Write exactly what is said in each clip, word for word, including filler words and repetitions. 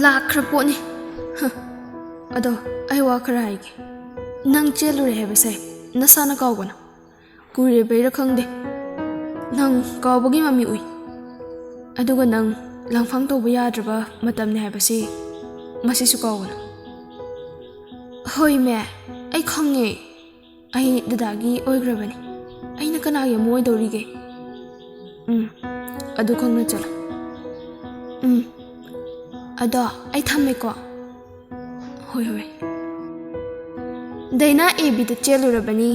ꯂꯥꯛꯈ꯭ꯔ ꯄꯣꯠꯅꯤ꯫ ꯍ, ꯑꯗꯣ ꯑꯩ ꯋꯥ ꯈꯔ ꯍꯥꯏꯒꯦ꯫ ꯅꯪ ꯆꯦꯜꯂꯨꯔꯦ ꯍꯥꯏꯕꯁꯦ ꯅꯁꯥꯅ ꯀꯥꯎꯒꯅꯨ꯫ ꯀꯨꯏꯔꯕꯩꯔꯥ ꯈꯪꯗꯦ, ꯅꯪ ꯀꯥꯎꯕꯒꯤ ꯃꯃꯤ ꯎꯏ꯫ ꯑꯗꯨꯒ ꯅꯪ ꯂꯥꯡꯐꯥꯡ ꯇꯧꯕ ꯌꯥꯗ꯭ꯔꯕ ꯃꯇꯝꯅꯤ ꯍꯥꯏꯕꯁꯤ ꯃꯁꯤꯁꯨ ꯀꯥꯎꯒꯅꯨ꯫ ꯍꯣꯏ ꯃꯦ, ꯑꯩ ꯈꯪꯉꯦ꯫ ꯑꯩ ꯗꯗꯥꯒꯤ ꯑꯣꯏꯈ꯭ꯔꯕꯅꯤ꯫ ꯑꯩꯅ ꯀꯅꯥꯒꯤ ꯑꯃꯨꯛ ꯑꯣꯏꯗꯧꯔꯤꯒꯦ? ꯎꯝ, ꯑꯗꯨ ꯈꯪꯅ ꯆꯠꯂꯣ꯫ ꯎꯝ, ꯑꯗꯣ ꯑꯩ ꯊꯝꯃꯦꯀꯣ꯫ ꯍꯣꯏ, ꯍꯣꯏ꯫ ꯗꯩꯅꯥ ꯑꯦ ꯕꯤꯗ ꯆꯦꯜꯂꯨꯔꯕꯅꯤ꯫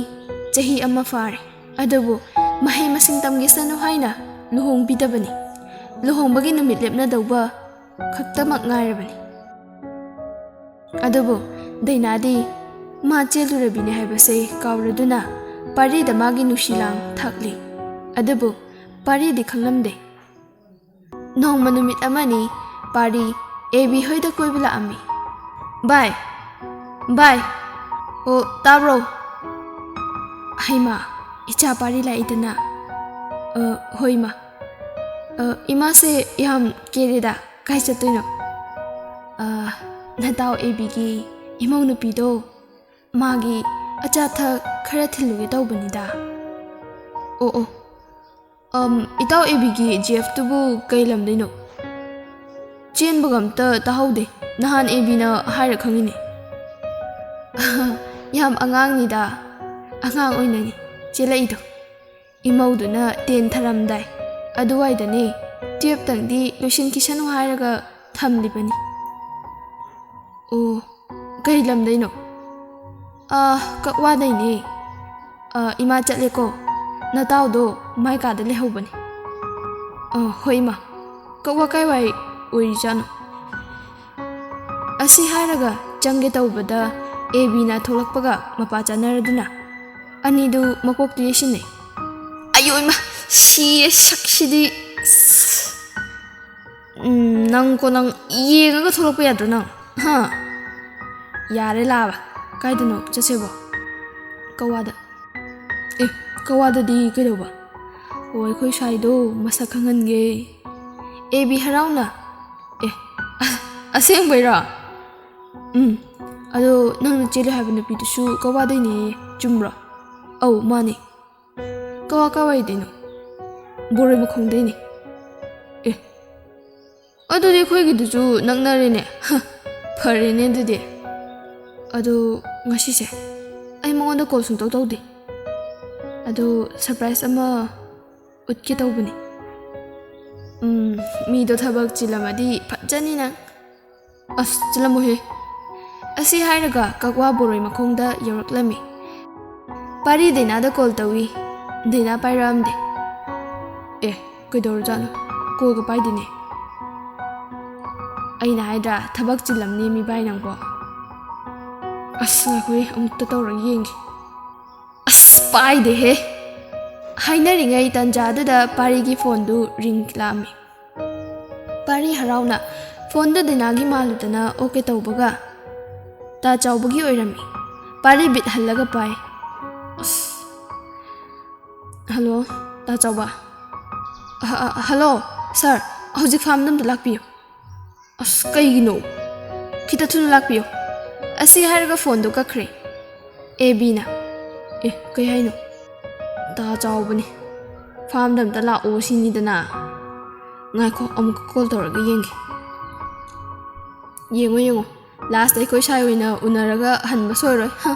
ꯆꯍꯤ ꯑꯃ ꯐꯥꯔꯦ꯫ ꯑꯗꯨꯕꯨ ꯃꯍꯩ ꯃꯁꯤꯡ ꯇꯝꯈꯤꯁꯅꯨ ꯍꯥꯏꯅ ꯂꯨꯍꯣꯡꯕꯤꯗꯕꯅꯤ꯫ ꯂꯨꯍꯣꯡꯕꯒꯤ ꯅꯨꯃꯤꯠ ꯂꯦꯞꯅꯗꯧꯕ ꯈꯛꯇꯃꯛ ꯉꯥꯏꯔꯕꯅꯤ꯫ ꯑꯗꯨꯕꯨ ꯗꯩꯅꯥꯗꯤ ꯃꯥ ꯆꯦꯜꯂꯨꯔꯕꯤꯅꯤ ꯍꯥꯏꯕꯁꯦ ꯀꯥꯎꯔꯗꯨꯅ ꯄꯥꯔꯤꯗ ꯃꯥꯒꯤ ꯅꯨꯡꯁꯤ ꯂꯥꯡ ꯊꯥꯛꯂꯤ꯫ ꯑꯗꯨꯕꯨ ꯄꯥꯔꯤꯗꯤ ꯈꯪꯂꯝꯗꯦ꯫ ꯅꯣꯡꯃ ꯅꯨꯃꯤꯠ ꯑꯃꯅꯤ ꯄꯥꯔꯤ ꯑꯦ ꯕꯤ ꯍꯣꯏꯗ ꯀꯣꯏꯕ ꯂꯥꯛꯑꯝꯃꯤ꯫ "ꯚꯥꯏ, ꯚꯥꯏ, ꯑꯣ, ꯇꯥꯕ꯭ꯔꯣ?" "ꯍꯩꯃꯥ, ꯏꯆꯥ ꯄꯥꯔꯤ ꯂꯥꯛꯏꯗꯅ?" "ꯑ, ꯍꯣꯏ ꯃꯥ꯫ ꯑ, ꯏꯃꯥꯁꯦ ꯌꯥꯝ ꯀꯦꯔꯦꯗ, ꯀꯥꯏ ꯆꯠꯇꯣꯏꯅꯣ?" "ꯑ, ꯅꯇꯥꯎ ꯑꯦ ꯕꯤꯒꯤ ꯏꯃꯧ ꯅꯨꯄꯤꯗꯣ, ꯃꯥꯒꯤ ꯑꯆꯥ ꯑꯊꯛ ꯈꯔ ꯊꯤꯜꯂꯨꯒꯦ ꯇꯧꯕꯅꯤꯗ꯫" "ꯑꯣ, ꯑꯣ꯫ ꯑꯝ, ꯏꯇꯥꯎ ꯑꯦ ꯕꯤꯒꯤ ꯖꯦꯐꯇꯨꯕꯨ ꯀꯩ ꯂꯝꯗꯩꯅꯣ? ꯆꯦꯟꯕꯒ ꯑꯝꯇ ꯇꯥꯍꯧꯗꯦ꯫ ꯅꯍꯥꯟ ꯑꯦ ꯕꯤꯅ ꯍꯥꯏꯔ ꯈꯪꯉꯤꯅꯦ꯫" "ꯌꯥꯝ ꯑꯉꯥꯡꯅꯤꯗ꯫ ꯑꯉꯥꯡ ꯑꯣꯏꯅꯅꯤ ꯆꯦꯜꯂꯛꯏꯗꯣ꯫ ꯏꯃꯧꯗꯨꯅ ꯇꯦꯟ ꯊꯥꯔꯝꯗꯥꯏ ꯑꯗꯨꯋꯥꯏꯗꯅꯦ꯫ ꯇꯨꯌꯦꯞꯇꯪꯗꯤ ꯂꯣꯏꯁꯤꯟꯈꯤꯁꯅꯨ ꯍꯥꯏꯔꯒ ꯊꯝꯂꯤꯕꯅꯤ꯫" "ꯑꯣ, ꯀꯩ ꯂꯝꯗꯩꯅꯣ?" "ꯑꯥ, ꯀꯛꯋꯥꯗꯩꯅꯦ꯫ ꯑꯥ, ꯏꯃꯥ ꯆꯠꯂꯦꯀꯣ꯫" ꯅꯇꯥꯎꯗꯣ ꯃꯥꯏ ꯀꯥꯗ ꯂꯩꯍꯧꯕꯅꯤ꯫ ꯑ, ꯍꯣꯏ ꯏꯃꯥ꯫ ꯀꯛꯋꯥ ꯀꯥꯏꯋꯥꯏ ꯑꯣꯏꯔꯤꯖꯥꯠꯅꯣ? ꯑꯁꯤ ꯍꯥꯏꯔꯒ ꯆꯪꯒꯦ ꯇꯧꯕꯗ ꯑꯦ ꯕꯤꯅ ꯊꯣꯛꯂꯛꯄꯒ ꯃꯄꯥ ꯆꯥꯅꯔꯗꯨꯅ ꯑꯅꯤꯗꯨ ꯃꯀꯣꯛꯇꯨ ꯌꯩꯁꯤꯟꯅꯩ꯫ ꯑꯌꯣ ꯏꯃꯥ, ꯁꯤꯌꯦ ꯁꯛꯁꯤꯗꯤ꯫ ꯑꯁ꯫ ꯎꯝ, ꯅꯪꯀꯣ, ꯅꯪ ꯌꯦꯡꯉꯒ ꯊꯣꯛꯂꯛꯄ ꯌꯥꯗ꯭ꯔꯣ ꯅꯪ? ꯍꯥ? ꯌꯥꯔꯦ ꯂꯥꯕ꯫ ꯀꯥꯏꯗꯅꯣ ꯆꯠꯁꯦꯕꯣ? ꯀꯋꯥꯗ꯫ ꯑꯦ, ꯀꯋꯥꯗꯗꯤ ꯀꯩꯗꯧꯕ? ꯑꯣ, ꯑꯩꯈꯣꯏ ꯁ꯭ꯋꯥꯏꯗꯣ ꯃꯁꯛ ꯈꯪꯍꯟꯒꯦ꯫ ꯑꯦ ꯕꯤ ꯍꯔꯥꯎꯅ꯫ ꯑꯦ, ꯑ-, ꯑꯁꯦꯡꯕꯩꯔꯣ? ꯎꯝ꯫ ꯑꯗꯣ ꯅꯪꯅ ꯆꯦꯜꯂꯨ ꯍꯥꯏꯕ ꯅꯨꯄꯤꯗꯨꯁꯨ ꯀꯋꯥꯗꯩꯅꯦꯌꯦ, ꯆꯨꯝꯕ꯭ꯔꯣ? ꯑꯧ, ꯃꯥꯅꯦ꯫ ꯀꯋꯥ ꯀꯋꯥꯏꯗꯩꯅꯣ? ꯕꯣꯔꯣꯏ ꯃꯈꯣꯡꯗꯩꯅꯦ꯫ ꯑꯦ, ꯑꯗꯨꯗꯤ ꯑꯩꯈꯣꯏꯒꯤꯗꯨꯁꯨ ꯅꯛꯅꯔꯦꯅꯦ꯫ ꯍ, ꯐꯔꯦꯅꯦ ꯑꯗꯨꯗꯤ꯫ ꯑꯗꯣ ꯉꯁꯤꯁꯦ ꯑꯩ ꯃꯉꯣꯟꯗ ꯀꯣꯜ ꯁꯨꯡꯇꯧ ꯇꯧꯗꯦ꯫ ꯑꯗꯣ ꯁꯔꯄ꯭ꯔꯥꯏꯖ ꯑꯃ ꯎꯠꯀꯦ ꯇꯧꯕꯅꯤ꯫ ꯎꯝ, ꯃꯤꯗꯣ ꯊꯕꯛ ꯆꯤꯜꯂꯝꯃꯗꯤ ꯐꯠꯖꯅꯤ ꯅꯪ꯫ ꯑꯁ, ꯆꯤꯜꯂꯝꯃꯣꯏꯍꯦ꯫ ꯑꯁꯤ ꯍꯥꯏꯔꯒ ꯀꯛꯋꯥ ꯕꯣꯔꯣꯏ ꯃꯈꯣꯡꯗ ꯌꯧꯔꯛꯂꯝꯃꯤ꯫ ꯄꯥꯔꯤ ꯗꯩꯅꯥꯗ ꯀꯣꯜ ꯇꯧꯏ꯫ ꯗꯩꯅꯥ ꯄꯥꯏꯔꯛꯑꯝꯗꯦ꯫ ꯑꯦ, ꯀꯩꯗꯧꯔꯖꯥꯠꯅꯣ? ꯀꯣꯜꯒ ꯄꯥꯏꯗꯦꯅꯦ꯫ ꯑꯩꯅ ꯍꯥꯏꯗ꯭ꯔꯥ, ꯊꯕꯛ ꯆꯤꯜꯂꯝꯅꯤ ꯃꯤꯕꯥꯏ ꯅꯪꯕꯣ꯫ ꯑꯁ, ꯉꯥꯏꯈꯣꯍꯦ, ꯑꯃꯨꯛꯇ ꯇꯧꯔꯒ ꯌꯦꯡꯒꯦ꯫ ꯑꯁ, ꯄꯥꯏꯗꯦꯍꯦ꯫ ꯍꯥꯏꯅꯔꯤꯉꯩ ꯇꯟꯖꯥꯗꯨꯗ ꯄꯥꯔꯤꯒꯤ ꯐꯣꯟꯗꯨ ꯔꯤꯡ ꯂꯥꯛꯑꯝꯃꯤ꯫ ꯄꯥꯔꯤ ꯍꯔꯥꯎꯅ ꯐꯣꯟꯗꯨ ꯗꯩꯅꯥꯒꯤ ꯃꯥꯜꯂꯨꯗꯅ ꯑꯣꯀꯦ ꯇꯧꯕꯒ ꯇꯥ ꯆꯥꯎꯕꯒꯤ ꯑꯣꯏꯔꯝꯃꯤ꯫ ꯄꯥꯔꯤ ꯕꯤꯠ ꯍꯜꯂꯒ ꯄꯥꯏ꯫ ꯑꯁ꯫ ꯍꯜꯂꯣ, ꯇꯥ ꯆꯥꯎꯕ꯫ ꯍ-, ꯍꯜꯂꯣ, ꯁꯥꯔ, ꯍꯧꯖꯤꯛ ꯐꯥꯔꯝꯗ ꯑꯝꯇ ꯂꯥꯛꯄꯤꯌꯨ꯫ ꯑꯁ, ꯀꯩꯒꯤꯅꯣ? ꯈꯤꯇ ꯊꯨꯅ ꯂꯥꯛꯄꯤꯌꯨ꯫ ꯑꯁꯤ ꯍꯥꯏꯔꯒ ꯐꯣꯟꯗꯣ ꯀꯛꯈ꯭ꯔꯦ꯫ ꯑꯦ ꯕꯤꯅ꯫ ꯑꯦ, ꯀꯩ ꯍꯥꯏꯅꯣ? ꯇꯥ ꯆꯥꯎꯕꯅꯤ꯫ ꯐꯥꯔꯝꯗ ꯑꯝꯇ ꯂꯥꯛꯑꯣ ꯁꯤꯅꯤꯗꯅ꯫ ꯉꯥꯏꯈꯣ, ꯑꯃꯨꯛꯀ ꯀꯣꯜ ꯇꯧꯔꯒ ꯌꯦꯡꯒꯦ꯫ ꯌꯦꯡꯉꯣ, ꯌꯦꯡꯉꯣ꯫ ꯂꯥꯁꯇ ꯑꯩꯈꯣꯏ ꯁꯥꯏ ꯑꯣꯏꯅ ꯎꯅꯔꯒ ꯍꯟꯕ ꯁꯣꯏꯔꯣꯏ꯫ ꯍ꯫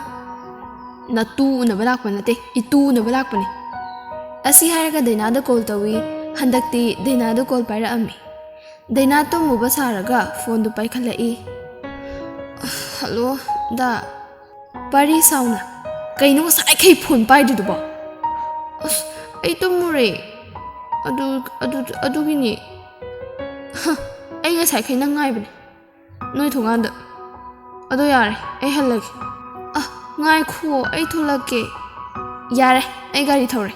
ꯅꯇꯨ ꯎꯅꯕ ꯂꯥꯛꯄ ꯅꯠꯇꯦ, ꯏꯇꯨ ꯎꯅꯕ ꯂꯥꯛꯄꯅꯤ꯫ ꯑꯁꯤ ꯍꯥꯏꯔꯒ ꯗꯩꯅꯥꯗ ꯀꯣꯜ ꯇꯧꯏ꯫ ꯍꯟꯗꯛꯇꯤ ꯗꯩꯅꯥꯗꯣ ꯀꯣꯜ ꯄꯥꯏꯔꯛꯑꯝꯃꯤ꯫ ꯗꯩꯅꯥ ꯇꯨꯝꯃꯨꯕ ꯁꯥꯔꯒ ꯐꯣꯟꯗꯨ ꯄꯥꯏꯈꯠꯂꯛꯏ꯫ ꯍꯜꯂꯣ, ꯗꯥ꯫ ꯄꯥꯔꯤ ꯁꯥꯎꯅ, "ꯀꯩꯅꯣ ꯉꯁꯥꯏꯈꯩ ꯐꯣꯟ ꯄꯥꯏꯗ꯭ꯔꯤꯗꯨꯕꯣ?" ꯑꯁ, ꯑꯩ ꯇꯨꯝꯃꯨꯔꯦ꯫ ꯑꯗꯨ ꯑꯗꯨ ꯑꯗꯨꯒꯤꯅꯦ꯫ ꯍ, ꯑꯩ ꯉꯁꯥꯏꯈꯩ ꯅꯪ ꯉꯥꯏꯕꯅꯦ, ꯅꯣꯏ ꯊꯣꯡꯒꯥꯟꯗ꯫ ꯑꯗꯣ ꯌꯥꯔꯦ, ꯑꯩ ꯍꯜꯂꯒꯦ꯫ ꯑ, ꯉꯥꯏꯈꯣ, ꯑꯩ ꯊꯣꯛꯂꯛꯀꯦ꯫ ꯌꯥꯔꯦ, ꯑꯩ ꯒꯥꯔꯤ ꯊꯧꯔꯦ꯫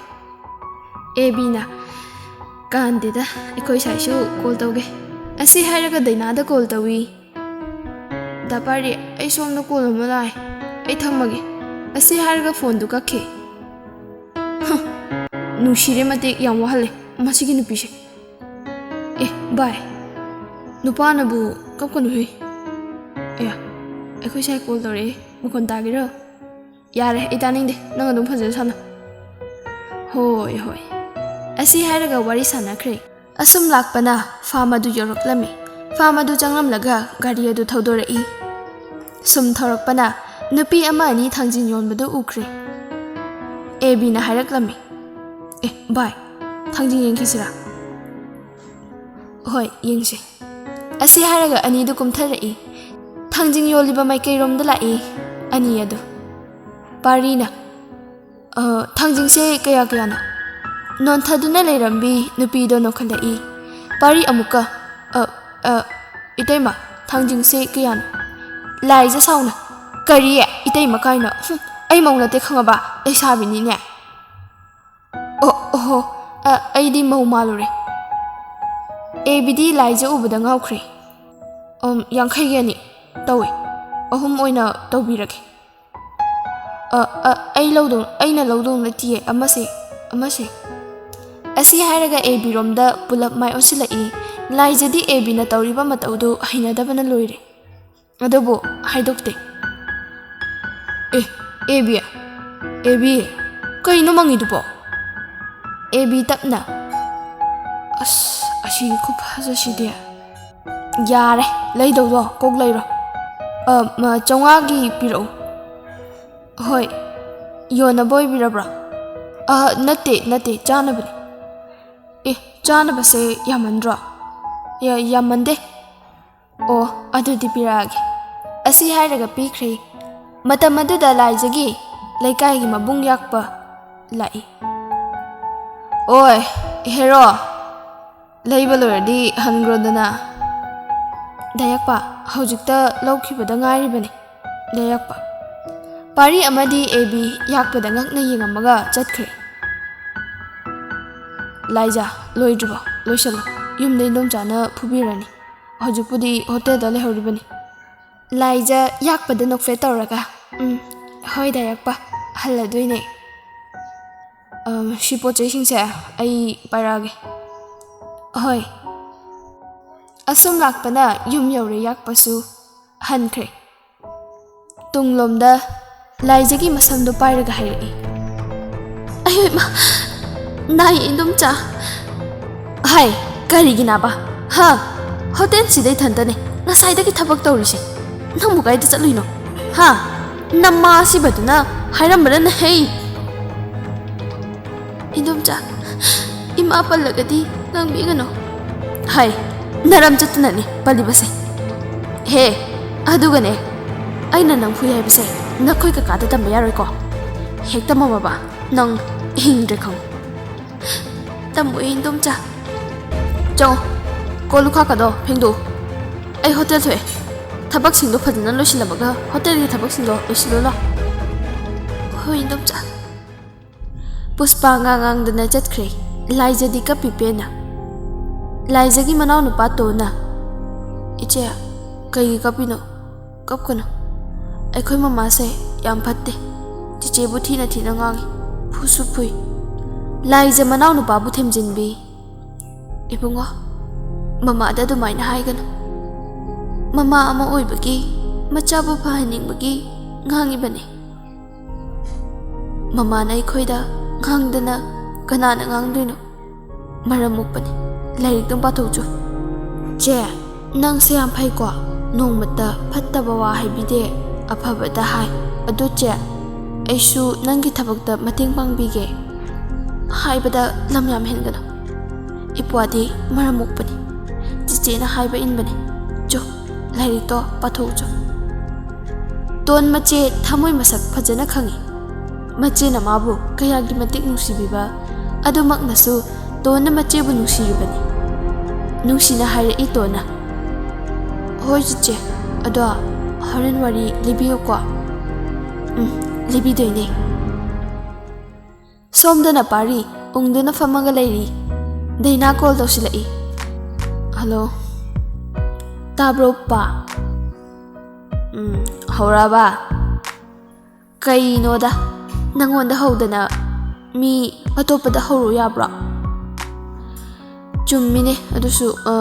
ꯑꯦ ꯕꯤꯅ, ꯀꯥꯟꯗꯦꯗ, ꯑꯩꯈꯣꯏ ꯁꯥꯏꯁꯨ ꯀꯣꯜ ꯇꯧꯒꯦ꯫ ꯑꯁꯤ ꯍꯥꯏꯔꯒ ꯗꯩꯅꯥꯗ ꯀꯣꯜ ꯇꯧꯏ꯫ ꯗꯥ ꯄꯥꯔꯤ, ꯑꯩ ꯁꯣꯝꯗ ꯀꯣꯜ ꯑꯃ ꯂꯥꯛꯑꯦ, ꯑꯩ ꯊꯝꯃꯒꯦ꯫ ꯑꯁꯤ ꯍꯥꯏꯔꯒ ꯐꯣꯟꯗꯨ ꯀꯛꯈꯤ꯫ ꯍ, ꯅꯨꯡꯁꯤꯔꯦ ꯃꯇꯤꯛ, ꯌꯥꯝ ꯋꯥꯍꯜꯂꯦ ꯃꯁꯤꯒꯤ ꯅꯨꯄꯤꯁꯦ꯫ ꯑꯦ, ꯚꯥꯏ, ꯅꯨꯄꯥꯅꯕꯨ ꯀꯞꯀꯅꯨꯍꯦ꯫ ꯑꯦ, ꯑꯩꯈꯣꯏ ꯁꯥꯏ ꯀꯣꯜ ꯇꯧꯔꯛꯑꯦ, ꯃꯈꯣꯟ ꯇꯥꯒꯦꯔꯣ? ꯌꯥꯔꯦ, ꯑꯩ ꯇꯥꯅꯤꯡꯗꯦ, ꯅꯪ ꯑꯗꯨꯝ ꯐꯖꯅ ꯁꯥꯟꯅꯧ꯫ ꯍꯣꯏ, ꯍꯣꯏ꯫ ꯑꯁꯤ ꯍꯥꯏꯔꯒ ꯋꯥꯔꯤ ꯁꯥꯟꯅꯈ꯭ꯔꯦ꯫ ꯑꯁꯨꯝ ꯂꯥꯛꯄꯅ ꯐꯥꯝ ꯑꯗꯨ ꯌꯧꯔꯛꯂꯝꯃꯤ꯫ ꯐꯥꯝ ꯑꯗꯨ ꯆꯪꯂꯝꯂꯒ ꯒꯥꯔꯤ ꯑꯗꯨ ꯊꯧꯗꯣꯔꯛꯏ꯫ ꯁꯨꯝ ꯊꯧꯔꯛꯄꯅ ꯅꯨꯄꯤ ꯑꯃ ꯑꯅꯤ ꯊꯥꯡꯖꯤꯡ ꯌꯣꯟꯕꯗꯨ ꯎꯈ꯭ꯔꯦ꯫ ꯑꯦ ꯕꯤꯅ ꯍꯥꯏꯔꯛꯂꯝꯃꯤ, "ꯑꯦ ꯚꯥꯏ, ꯊꯥꯡꯖꯤꯡ ꯌꯦꯡꯈꯤꯁꯤꯔꯥ?" "ꯍꯣꯏ, ꯌꯦꯡꯁꯤ꯫" ꯑꯁꯤ ꯍꯥꯏꯔꯒ ꯑꯅꯤꯗꯨ ꯀꯨꯝꯊꯔꯛꯏ꯫ ꯊꯥꯡꯖꯤꯡ ꯌꯣꯜꯂꯤꯕ ꯃꯥꯏꯀꯩꯔꯣꯝꯗ ꯂꯥꯛꯏ ꯑꯅꯤ ꯑꯗꯨ꯫ ꯄꯥꯔꯤꯅ, "ꯑ, ꯊꯥꯡꯖꯤꯡꯁꯦ ꯀꯌꯥ ꯀꯌꯥꯅꯣ?" ꯅꯣꯟꯊꯗꯨꯅ ꯂꯩꯔꯝꯕꯤ ꯅꯨꯄꯤꯗꯣ ꯅꯣꯛꯈꯠꯂꯛꯏ꯫ ꯄꯥꯔꯤ ꯑꯃꯨꯛꯀ, "ꯑ, ꯑ, ꯏꯇꯩꯃ, ꯊꯥꯡꯖꯤꯡꯁꯦ ꯀꯌꯥꯅꯣ?" ꯂꯥꯏꯖ ꯁꯥꯎꯅ, "ꯀꯔꯤ? ꯏꯇꯩꯃ ꯀꯥꯏꯅ? ꯍꯨꯝ, ꯑꯩ ꯃꯧ ꯅꯠꯇꯦ ꯈꯪꯉꯕ? ꯂꯩꯁꯥꯕꯤꯅꯤꯅꯦ꯫" "ꯑꯣ, ꯑꯣꯍꯣ, ꯑ, ꯑꯩꯗꯤ ꯃꯧ ꯃꯥꯜꯂꯨꯔꯦ꯫" ꯑꯦ ꯕꯤꯗꯤ ꯂꯥꯏꯖ ꯎꯕꯗ ꯉꯥꯎꯈ꯭ꯔꯦ꯫ "ꯑꯝ, ꯌꯥꯡꯈꯩꯒꯤ ꯑꯅꯤ ꯇꯧꯋꯦ, ꯑꯍꯨꯝ ꯑꯣꯏꯅ ꯇꯧꯕꯤꯔꯒꯦ꯫" "ꯑ, ꯑ, ꯑꯩ ꯂꯧꯗꯧ, ꯑꯩꯅ ꯂꯧꯗꯧ ꯅꯠꯇꯤꯌꯦ, ꯑꯃꯁꯦ, ꯑꯃꯁꯦ꯫" ꯑꯁꯤ ꯍꯥꯏꯔꯒ ꯑꯦ ꯕꯤꯔꯣꯝꯗ ꯄꯨꯂꯞ ꯃꯥꯏ ꯑꯣꯟꯁꯤꯜꯂꯛꯏ꯫ ꯂꯥꯏꯖꯗꯤ ꯑꯦ ꯕꯤꯅ ꯇꯧꯔꯤꯕ ꯃꯇꯧꯗꯨ ꯍꯩꯅꯗꯕꯅ ꯂꯣꯏꯔꯦ꯫ ꯑꯗꯨꯕꯨ ꯍꯥꯏꯗꯣꯛꯇꯦ꯫ "ꯑꯦ, ꯑꯦ ꯕꯤ, ꯑꯦ ꯕꯤ, ꯀꯩꯅꯣ ꯃꯪꯉꯤꯗꯨꯕꯣ?" ꯑꯦ ꯕꯤ ꯇꯞꯅ, "ꯑꯁ, ꯑꯁꯤꯒꯤ ꯈꯨꯐꯖꯁꯤꯗꯤ꯫" "ꯌꯥꯔꯦ, ꯂꯩꯗꯧꯗꯣ ꯀꯣꯛ ꯂꯩꯔꯣ꯫ ꯑ, ꯃ, ꯆꯥꯝꯃꯉꯥꯒꯤ ꯄꯤꯔꯛꯎ꯫" "ꯍꯣꯏ, ꯌꯣꯟꯅꯕ ꯑꯣꯏꯕꯤꯔꯕ꯭ꯔꯣ?" "ꯑ, ꯅꯠꯇꯦ, ꯅꯠꯇꯦ, ꯆꯥꯅꯕꯅꯤ꯫" "ꯑꯦ, ꯆꯥꯅꯕꯁꯦ ꯌꯥꯝꯃꯟꯗ꯭ꯔꯣ?" "ꯌꯥ-, ꯌꯥꯝꯃꯟꯗꯦ꯫" "ꯑꯣ, ꯑꯗꯨꯗꯤ ꯄꯤꯔꯛꯑꯒꯦ꯫" ꯑꯁꯤ ꯍꯥꯏꯔꯒ ꯄꯤꯈ꯭ꯔꯦ꯫ ꯃꯇꯝ ꯑꯗꯨꯗ ꯂꯥꯏꯖꯒꯤ ꯂꯩꯀꯥꯏꯒꯤ ꯃꯕꯨꯡ ꯌꯥꯛꯄ ꯂꯥꯛꯏ꯫ ꯑꯣꯏ, ꯍꯦꯔꯣ, ꯂꯩꯕ ꯂꯣꯏꯔꯗꯤ ꯍꯟꯈ꯭ꯔꯣꯗꯅ꯫ ꯗꯥ ꯌꯥꯛꯄ, ꯍꯧꯖꯤꯛꯇ ꯂꯧꯈꯤꯕꯗ ꯉꯥꯏꯔꯤꯕꯅꯤ꯫ ꯗꯥ ꯌꯥꯛꯄ꯫ ꯄꯥꯔꯤ ꯑꯃꯗꯤ ꯑꯦ ꯕꯤ ꯌꯥꯛꯄꯗ ꯉꯛꯅ ꯌꯦꯡꯉꯝꯃꯒ ꯆꯠꯈ꯭ꯔꯦ꯫ ꯂꯥꯏꯖꯥ, ꯂꯣꯏꯗ꯭ꯔꯤꯕꯣ? ꯂꯣꯏꯁꯜꯂꯣ꯫ ꯌꯨꯝꯗ ꯏꯟꯗꯣꯝꯆꯥꯅ ꯐꯨꯕꯤꯔꯅꯤ꯫ ꯍꯧꯖꯤꯛꯄꯨꯗꯤ ꯍꯣꯇꯦꯜꯗ ꯂꯩꯍꯧꯔꯤꯕꯅꯤ꯫ ꯂꯥꯏꯖꯥ ꯌꯥꯛꯄꯗ ꯅꯣꯛꯐꯦꯠ ꯇꯧꯔꯒ, "ꯎꯝ, ꯍꯣꯏ ꯗꯥ ꯌꯥꯛꯄ, ꯍꯜꯂꯗꯣꯏꯅꯦ꯫ ꯑꯝ, ꯁꯤ ꯄꯣꯠ ꯆꯩꯁꯤꯡꯁꯦ ꯑꯩ ꯄꯥꯏꯔꯛꯑꯒꯦ꯫" "ꯍꯣꯏ꯫" ꯑꯁꯨꯝ ꯂꯥꯛꯄꯅ ꯌꯨꯝ ꯌꯧꯔꯦ꯫ ꯌꯥꯛꯄꯁꯨ ꯍꯟꯈ꯭ꯔꯦ꯫ ꯇꯨꯡꯂꯣꯝꯗ ꯂꯥꯏꯖꯥꯒꯤ ꯃꯁꯝꯗꯣ ꯄꯥꯏꯔꯒ ꯍꯥꯏꯔꯛꯏ, "ꯑꯌꯣ ꯏꯃꯥ, ꯅꯥꯏ ꯏꯟꯗꯣꯝꯆꯥ꯫" "ꯍꯥꯏ, ꯀꯔꯤꯒꯤ ꯅꯥꯕ? ꯍꯥ? ꯍꯣꯇꯦꯜꯁꯤꯗ ꯏꯊꯟꯇꯅꯦ ꯉꯁꯥꯏꯗꯒꯤ ꯊꯕꯛ ꯇꯧꯔꯤꯁꯦ꯫ ꯅꯪꯕꯨ ꯀꯥꯏꯗ ꯆꯠꯂꯨꯏꯅꯣ? ꯍꯥ? ꯅꯃꯥ ꯑꯁꯤꯕꯗꯨꯅ ꯍꯥꯏꯔꯝꯕꯅ ꯅꯍꯩ?" "ꯏꯟꯗꯣꯝꯆꯥ, ꯏꯃꯥ ꯄꯜꯂꯒꯗꯤ ꯉꯥꯡꯕꯤꯒꯅꯨ꯫" "ꯍꯥꯏ, ꯅꯔꯝ ꯆꯠꯇꯅꯅꯦ ꯄꯜꯂꯤꯕꯁꯦ꯫ ꯍꯦ, ꯑꯗꯨꯒꯅꯦ, ꯑꯩꯅ ꯅꯪ ꯐꯨꯏ ꯍꯥꯏꯕꯁꯦ ꯅꯈꯣꯏ ꯀꯀꯥꯗ ꯇꯝꯕ ꯌꯥꯔꯣꯏꯀꯣ꯫ ꯍꯦꯛ ꯇꯝꯃꯝꯃꯕ ꯅꯪ ꯍꯤꯡꯗ꯭ꯔꯦ ꯈꯪꯉꯨ꯫" "ꯇꯝꯃꯣꯏ ꯏꯟꯗꯣꯝꯆꯥ꯫" "ꯆꯪꯉꯣ, ꯀꯣꯜ ꯂꯨꯈꯥꯛꯀꯗꯣ ꯐꯦꯡꯗꯣꯛꯎ꯫ ꯑꯩ ꯍꯣꯇꯦꯜ ꯊꯣꯛꯑꯦ꯫ ꯊꯕꯛꯁꯤꯡꯗꯣ ꯐꯖꯅ ꯂꯣꯏꯁꯤꯜꯂꯝꯃꯒ ꯍꯣꯇꯦꯜꯒꯤ ꯊꯕꯛꯁꯤꯡꯗꯣ ꯂꯣꯏꯁꯤꯜꯂꯨ ꯂꯥꯎ꯫" "ꯍꯣꯏ ꯏꯟꯗꯣꯝꯆꯥ꯫" ꯄꯨꯁꯄꯥ ꯉꯥꯡ ꯉꯥꯡꯗꯅ ꯆꯠꯈ꯭ꯔꯦ꯫ ꯂꯥꯏꯖꯥꯗꯤ ꯀꯞꯄꯤ ꯄꯦꯟꯅ꯫ ꯂꯥꯏꯖꯥꯒꯤ ꯃꯅꯥꯎꯅꯨꯄꯥ ꯇꯣꯟꯅ, "ꯏꯆꯦ, ꯀꯩꯒꯤ ꯀꯞꯄꯤꯅꯣ? ꯀꯞꯀꯅꯨ꯫ ꯑꯩꯈꯣꯏ ꯃꯃꯥꯁꯦ ꯌꯥꯝ ꯐꯠꯇꯦ꯫ ꯆꯤꯆꯦꯕꯨ ꯊꯤꯅ ꯊꯤꯅ ꯉꯥꯡꯉꯤ, ꯐꯨꯁꯨ ꯐꯨꯏ꯫" ꯂꯥꯏꯖꯥ ꯃꯅꯥꯎꯅꯨꯄꯥꯕꯨ ꯊꯦꯝꯖꯤꯟꯕꯤ, "ꯏꯕꯨꯡꯉꯣ, ꯃꯃꯥꯗ ꯑꯗꯨꯃꯥꯏꯅ ꯍꯥꯏꯒꯅꯨ꯫ ꯃꯃꯥ ꯑꯃ ꯑꯣꯏꯕꯒꯤ, ꯃꯆꯥꯕꯨ ꯐꯍꯟꯅꯤꯡꯕꯒꯤ ꯉꯥꯡꯉꯤꯕꯅꯤ꯫ ꯃꯃꯥꯅ ꯑꯩꯈꯣꯏꯗ ꯉꯥꯡꯗꯅ ꯀꯅꯥꯅ ꯉꯥꯡꯗꯣꯏꯅꯣ? ꯃꯔꯝ ꯃꯣꯛꯄꯅꯤ꯫ ꯂꯥꯏꯔꯤꯛꯇꯨꯝ ꯄꯥꯊꯣꯛꯆꯣ꯫" "ꯆꯦ, ꯅꯪꯁꯦ ꯌꯥꯝ ꯐꯩꯀꯣ꯫ ꯅꯣꯡꯃꯇ ꯐꯠꯇꯕ ꯋꯥ ꯍꯥꯏꯕꯤꯗꯦ, ꯑꯐꯕꯇ ꯍꯥꯏ꯫ ꯑꯗꯨ ꯆꯦ, ꯑꯩꯁꯨ ꯅꯪꯒꯤ ꯊꯕꯛꯇ ꯃꯇꯦꯡ ꯄꯥꯡꯕꯤꯒꯦ꯫" "ꯍꯥꯏꯕꯗ ꯂꯝ ꯌꯥꯝ ꯍꯦꯟꯒꯅꯨ꯫ ꯏꯄ꯭ꯋꯥꯗꯤ ꯃꯔꯝ ꯃꯣꯛꯄꯅꯤ꯫ ꯆꯤꯆꯦꯅ ꯍꯥꯏꯕ ꯏꯟꯕꯅꯤ꯫ ꯆꯣ, ꯂꯥꯏꯔꯤꯛꯇꯣ ꯄꯥꯊꯣꯛꯎꯆꯣ꯫" ꯇꯣꯟ ꯃꯆꯦ ꯊꯃꯣꯏ ꯃꯁꯛ ꯐꯖꯅ ꯈꯪꯏ꯫ ꯃꯆꯦꯅ ꯃꯥꯕꯨ ꯀꯌꯥꯒꯤ ꯃꯇꯤꯛ ꯅꯨꯡꯁꯤꯕꯤꯕ, ꯑꯗꯨꯃꯛꯅꯁꯨ ꯇꯣꯟꯅ ꯃꯆꯦꯕꯨ ꯅꯨꯡꯁꯤꯔꯤꯕꯅꯤ꯫ ꯅꯨꯡꯁꯤꯅ ꯍꯥꯏꯔꯛꯏ ꯇꯣꯟꯅ꯫ "ꯍꯣꯏ ꯆꯤꯆꯦ, ꯑꯗꯣ ꯍꯣꯔꯦꯟ ꯋꯥꯔꯤ ꯂꯤꯕꯤꯌꯨꯀꯣ꯫ ꯎꯝ, ꯂꯤꯕꯤꯗꯣꯏꯅꯦ"꯫ ꯁꯣꯝꯗꯅ ꯄꯥꯔꯤ ꯎꯪꯗꯨꯅ ꯐꯝꯃꯒ ꯂꯩꯔꯤ꯫ ꯗꯩꯅꯥ ꯀꯣꯜ ꯇꯧꯁꯤꯜꯂꯛꯏ꯫ "ꯍꯜꯂꯣ, ꯇꯥꯕ꯭ꯔꯣ ꯄꯥ?" "ꯎꯝ, ꯍꯧꯔꯛꯑꯕ?" "ꯀꯩꯅꯣꯗ, ꯅꯪꯉꯣꯟꯗ ꯍꯧꯗꯅ ꯃꯤ ꯑꯇꯣꯞꯄꯗ ꯍꯧꯔꯨ ꯌꯥꯕ꯭ꯔꯣ?" "ꯆꯨꯝꯃꯤꯅꯦ, ꯑꯗꯨꯁꯨ, ꯑ,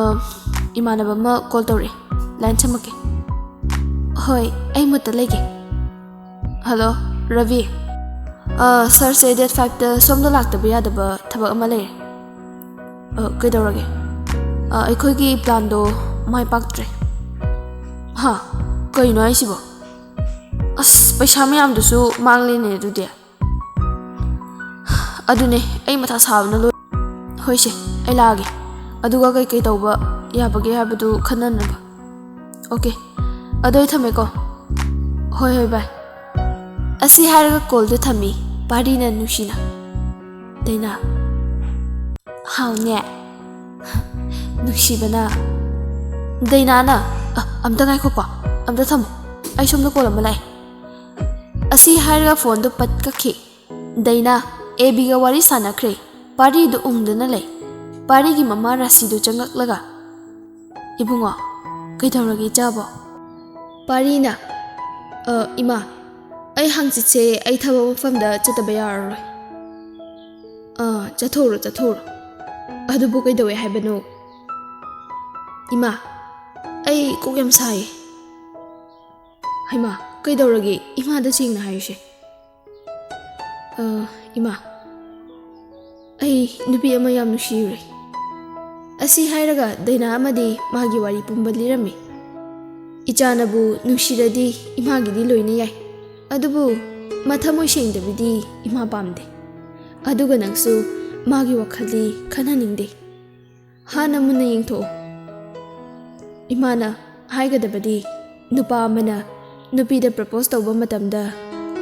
ꯏꯃꯥꯟꯅꯕ ꯑꯃ ꯀꯣꯜ ꯇꯧꯔꯛꯑꯦ꯫ ꯂꯥꯏꯟ ꯁꯝꯃꯛꯀꯦ"꯫ "ꯍꯣꯏ, ꯑꯩ ꯃꯨꯠꯇ ꯂꯩꯒꯦ"꯫ "ꯍꯜꯂꯣ, ꯔꯕꯤ꯫ ꯑ, ꯁꯥꯔꯁꯦ ꯗꯦꯠ ꯐꯥꯏꯚꯇ ꯁꯣꯝꯗ ꯂꯥꯛꯇꯕ ꯌꯥꯗꯕ ꯊꯕꯛ ꯑꯃ ꯂꯩꯔꯦ"꯫ "ꯑ, ꯀꯩꯗꯧꯔꯒꯦ?" "ꯑ, ꯑꯩꯈꯣꯏꯒꯤ ꯄ꯭ꯂꯥꯟꯗꯣ ꯃꯥꯏ ꯄꯥꯛꯇ꯭ꯔꯦ"꯫ "ꯍꯥ? ꯀꯩꯅꯣ ꯍꯥꯏꯁꯤꯕꯣ? ꯑꯁ, ꯄꯩꯁꯥ ꯃꯌꯥꯝꯗꯨꯁꯨ ꯃꯥꯡꯂꯦꯅꯦ ꯑꯗꯨꯗꯤ"꯫ "ꯑꯗꯨꯅꯦ, ꯑꯩ ꯃꯊꯥ ꯁꯥꯕꯅ ꯂꯣꯏ"꯫ "ꯍꯣꯏꯁꯦ, ꯑꯩ ꯂꯥꯛꯑꯒꯦ꯫ ꯑꯗꯨꯒ ꯀꯩꯀꯩ ꯇꯧꯕ ꯌꯥꯕꯒꯦ ꯍꯥꯏꯕꯗꯨ ꯈꯟꯅꯅꯕ"꯫ "ꯑꯣꯀꯦ, ꯑꯗꯣ ꯑꯩ ꯊꯝꯃꯦꯀꯣ"꯫ "ꯍꯣꯏ, ꯍꯣꯏ, ꯕꯥꯏ"꯫ ꯑꯁꯤ ꯍꯥꯏꯔꯒ ꯀꯣꯜꯗꯨ ꯊꯝꯃꯤ ꯄꯥꯔꯤꯅ ꯅꯨꯡꯁꯤꯅ꯫ ꯗꯩꯅꯥ꯫ "ꯍꯥꯎꯅꯦ꯫ ꯅꯨꯡꯁꯤꯕꯅ"꯫ ꯗꯩꯅꯥꯅ, "ꯑ, ꯑꯝꯇ ꯉꯥꯏꯈꯣꯀꯣ, ꯑꯝꯇ ꯊꯝꯃꯣ, ꯑꯩ ꯁꯣꯝꯗ ꯀꯣꯜ ꯑꯃ ꯂꯥꯛꯑꯦ"꯫ ꯑꯁꯤ ꯍꯥꯏꯔꯒ ꯐꯣꯟꯗꯨ ꯄꯠ ꯀꯛꯈꯤ꯫ ꯗꯩꯅꯥ ꯑꯦꯕꯤꯒ ꯋꯥꯔꯤ ꯁꯥꯟꯅꯈ꯭ꯔꯦ꯫ ꯄꯥꯔꯤꯗꯨ ꯎꯪꯗꯨꯅ ꯂꯩ꯫ ꯄꯥꯔꯤꯒꯤ ꯃꯃꯥ ꯔꯥꯁꯤꯗꯨ ꯆꯪꯉꯛꯂꯒ, "ꯏꯕꯨꯡꯉꯣ, ꯀꯩꯗꯧꯔꯒꯦ ꯏꯆꯥꯕꯣ?" ꯄꯥꯔꯤꯅ, "ꯑ, ꯏꯃꯥ, ꯑꯩ ꯍꯪꯆꯤꯠꯁꯦ ꯑꯩ ꯊꯕꯛ ꯃꯐꯝꯗ ꯆꯠꯇꯕ ꯌꯥꯔꯔꯣꯏ"꯫ "ꯑ, ꯆꯠꯊꯣꯛꯎꯔꯣ, ꯆꯠꯊꯣꯛꯎꯔꯣ꯫ ꯑꯗꯨꯕꯨ ꯀꯩꯗꯧꯋꯦ ꯍꯥꯏꯕꯅꯣ?" "ꯏꯃꯥ, ꯑꯩ ꯀꯣꯛ ꯌꯥꯝ ꯁꯥꯏꯌꯦ"꯫ "ꯍꯩꯃꯥ, ꯀꯩꯗꯧꯔꯒꯦ? ꯏꯃꯥꯗ ꯁꯦꯡꯅ ꯍꯥꯏꯌꯨꯁꯦ"꯫ "ꯑ, ꯏꯃꯥ, ꯑꯩ ꯅꯨꯄꯤ ꯑꯃ ꯌꯥꯝ ꯅꯨꯡꯁꯤꯔꯨꯔꯦ"꯫ ꯑꯁꯤ ꯍꯥꯏꯔꯒ ꯗꯩꯅꯥ ꯑꯃꯗꯤ ꯃꯥꯒꯤ ꯋꯥꯔꯤ ꯄꯨꯝꯕ ꯂꯤꯔꯝꯃꯤ꯫ "ꯏꯆꯥꯅꯕꯨ ꯅꯨꯡꯁꯤꯔꯗꯤ ꯏꯃꯥꯒꯤꯗꯤ ꯂꯣꯏꯅ ꯌꯥꯏ, ꯑꯗꯨꯕꯨ ꯃꯊꯃꯣꯏ ꯁꯦꯡꯗꯕꯤꯗꯤ ꯏꯃꯥ ꯄꯥꯝꯗꯦ꯫ ꯑꯗꯨꯒ ꯅꯪꯁꯨ ꯃꯥꯒꯤ ꯋꯥꯈꯜꯗꯤ ꯈꯟꯍꯟꯅꯤꯡꯗꯦ꯫ ꯍꯥꯟꯅ ꯃꯨꯟꯅ ꯌꯦꯡꯊꯣꯛꯎ"꯫ ꯏꯃꯥꯅ ꯍꯥꯏꯒꯗꯕꯗꯤ, ꯅꯨꯄꯥ ꯑꯃꯅ ꯅꯨꯄꯤꯗ ꯄ꯭ꯔꯄꯣꯁ ꯇꯧꯕ ꯃꯇꯝꯗ